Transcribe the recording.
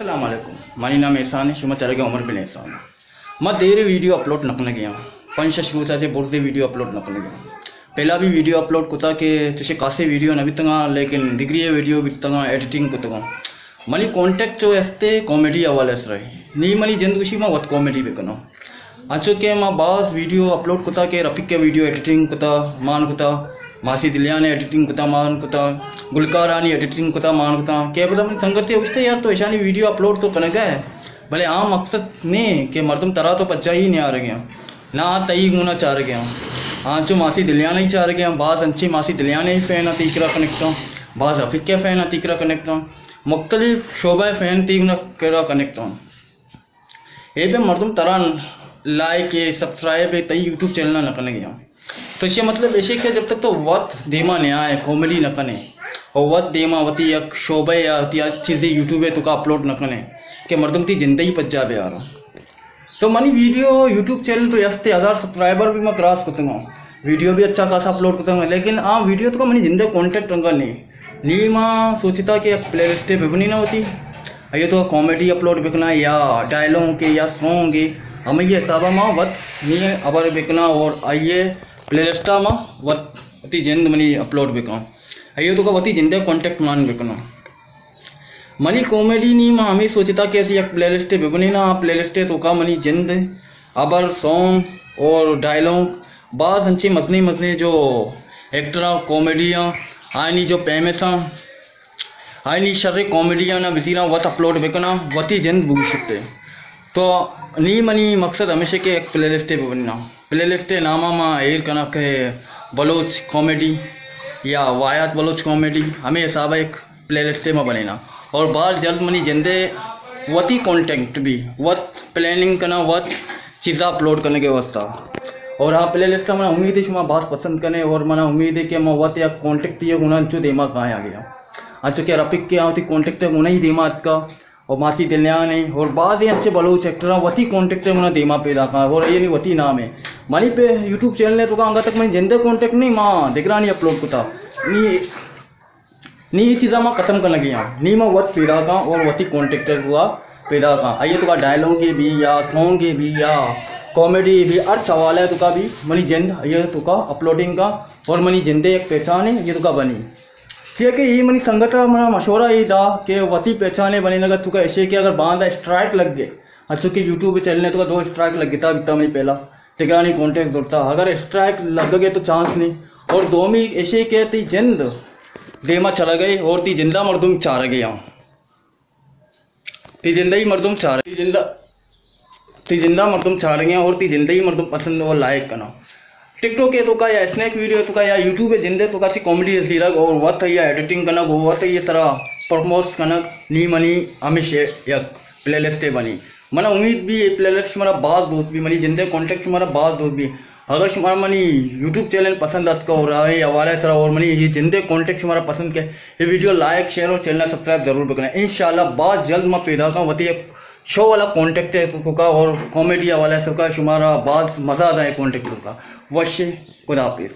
السلام علیکم، منی نام احسان ہے، شما چارگے عمر بن احسان۔ ما دیر ویڈیو اپلوڈ نہ کنگے آں، پنچ شش روچا چہ برزے ویڈیو اپلوڈ نہ کنگے آں۔ پہلا بھی ویڈیو اپلوڈ کتا کہ چوشیں کاسے ویڈیو نہ بیتگاں، لیکن دگری ویڈیو بیتگاں، ایڈیٹنگ کتگاں۔ منی کانٹیکٹ جو استے کامیڈی حوالے سرا، نی منی جند گوشی ما وت کامیڈی بکناں۔ انچو کہ ما باز ویڈیو اپلوڈ کتا کہ رفیق ءِ ویڈیو ایڈیٹنگ کتا، مان کتا، ماسی دلیان ءِ ایڈیٹنگ کتا، مان کتا، گلکارانی ایڈیٹنگ کتا، مان کتا۔ کہ پدا منی سنگتے گوشتے، یار تو اشانی ویڈیو اپلوڈ تو کنگا ہے، بلے آ مقصد نے کہ مردم ترا تو پجائی نیارگے آں، نہ آ تئی گونا چارگے آں۔ آنچو ماسی دلیان ہی چارگے آں، باز انچے ماسی دلیان ہی فین آ تئی کرا کنیکٹ آں، باز رفیق ءِ فین آ تئی کرا کنیکٹ آں، مختلف شعبہ ءِ فین تئی کرا کنیکٹ آں۔ اے بے مردم ترا لائک اے، سبسکرائب اے، تئی یوٹیوب چینل نہ کنگے آں۔ تو اشی مطلب ایشی کہ جب تک تو وت دیما نیائے، کامیڈی نہ کنے، اور وت دیما وتی یک شعبہ یا وتی یک چیزے یوٹیوب ءِ توکا اپلوڈ نہ کنے کہ مردم تئی جندئی پجا بیارا۔ تو منی ویڈیو یوٹیوب چینل تو یستے ہزار سبسکرائبر بھی ما کراس کتگاں، ویڈیو بھی اچھا خاصا اپلوڈ کتگاں، لیکن آ ویڈیو توکا منی جندے کانٹیکٹ رنگا نہیں۔ نی ما سوچتا کہ یک پلے لسٹے بہ بنی نہ ہوتی، آئی ءِ توکا کامیڈی اپلوڈ بکنا یا ڈائلوگ کے یا سانگ کے، ہمے حسابا ما وت نی خبر بکنا اور آئی ءِ پلے لسٹا ما وت، وتی جند منی اپلوڈ بکاں، آئی ءِ توکا وتی جندے کانٹیکٹ مان بکنا۔ منی کامیڈی نی ما ہمے سوچتا کہ یک پلے لسٹے بہ بنی نا، آ پلے لسٹے توکا منی جند، خبر، سانگ اور ڈائلوگ، باز انچیں مزنیں مزنیں جو ایکٹراں، کامیڈیاں، آئینی جو فیمس آں، آئینی شریں کامیڈیاں نا بزیراں وت اپلوڈ بکناں، وتی جند بگوشتے۔ تو نی منی مقصد ہمیشہ کہ یک پلے لسٹے بہ بناں۔ پلے لسٹے ناما ما ایر کناں کہ بلوچ کامیڈی یا واحد بلوچ کامیڈی، ہمے حسابا یک پلے لسٹے ما بنیناں۔ اور باز جلد منی جندے وتی کانٹینٹ بھی وت پلاننگ کناں، وت چیزا اپلوڈ کرنے کے واسطہ۔ اور ہاں، پلے لسٹ منا امید ہے شما باز پسند کنے اور منا امید ہے کہ ما وت یک کانٹیکٹ یہ گنا انچو دیما کایاں گیا۔ انچو کہ رفیق کے آتی کانٹیکٹ گنا ہی دیما اتکا اور ماسی دلیان ہے اور باز ہی انچے بلوچ ایکٹر وتی کانٹیکٹ منا دیما پیدا کاں اور یہ نہیں وتی نام ہے۔ منی پہ یوٹیوب چینل ہے تو انگا تک منی جندے کانٹیکٹ نہیں ما دگرانی اپلوڈ کتا۔ نی نی اے چیزاں ما ختم کنگی آں، نی ما وت پیداکاں اور وتی کانٹیکٹ ء گوا پیداکاں۔ آئی ء توکا ڈائلوگے بی یا سانگے بی یا کامیڈی بی، ہر سوال ء توکا بی منی جند آئی ء توکا اپلوڈنگ کا اور منی جندے یک پہچانے آئی ء توکا بنی۔ چیا کہ اے منی سنگت ء منا مشورہ اے دا کہ وتی پہچانے بنینگ ء توکا ایشے کہ اگر باندا اسٹرائک لگ گئے، انچو کہ یوٹیوب چینل ء توکا دو اسٹرائک لگتا بیتا منی پہلا۔ چکرانی کانٹیکٹ زرتا، اگر اسٹرائک لگگے تو چانس نہیں۔ اور دومی ایشے کہ تی جند دیما چلگئے اور تی جندا مردم چارگے آں۔ تی جندئی مردم چار، تی جندا، تی جندا مردم چارگے آں اور تی جندئی مردم پسند اور لائک کنا۔ ٹک ٹاک ء توکا یا اسنیک ویڈیو ء توکا یا یوٹیوب ء جندے توکا چی کامیڈی زیرگ اور وت یا ایڈیٹنگ کنگ اور وت یہ سرا پرموٹ کنگ نی منی ہمیشہ یک پلے لسٹ ء بنی۔ منا امید بی اے پلے لسٹ شمارا باز دوست بی، منی جندے کانٹیکٹ شمارا باز دوست بی۔ اگر شمارا منی یوٹیوب چینل پسند اتکا اور آئے حوالے سرا اور منی یہ جندے کانٹیکٹ شمارا پسند کے، یہ ویڈیو لائک، شیئر اور چینل سبسکرائب ضرور بکنے۔ انشاءاللہ باز جلد ما پیدا کاں وتی ایک شو والا کانٹیکٹ ہے تو کا اور کامیڈی حوالے سے کا شمارا باز مزہ آ جائے کانٹیکٹ کا۔ وش، خدا حافظ۔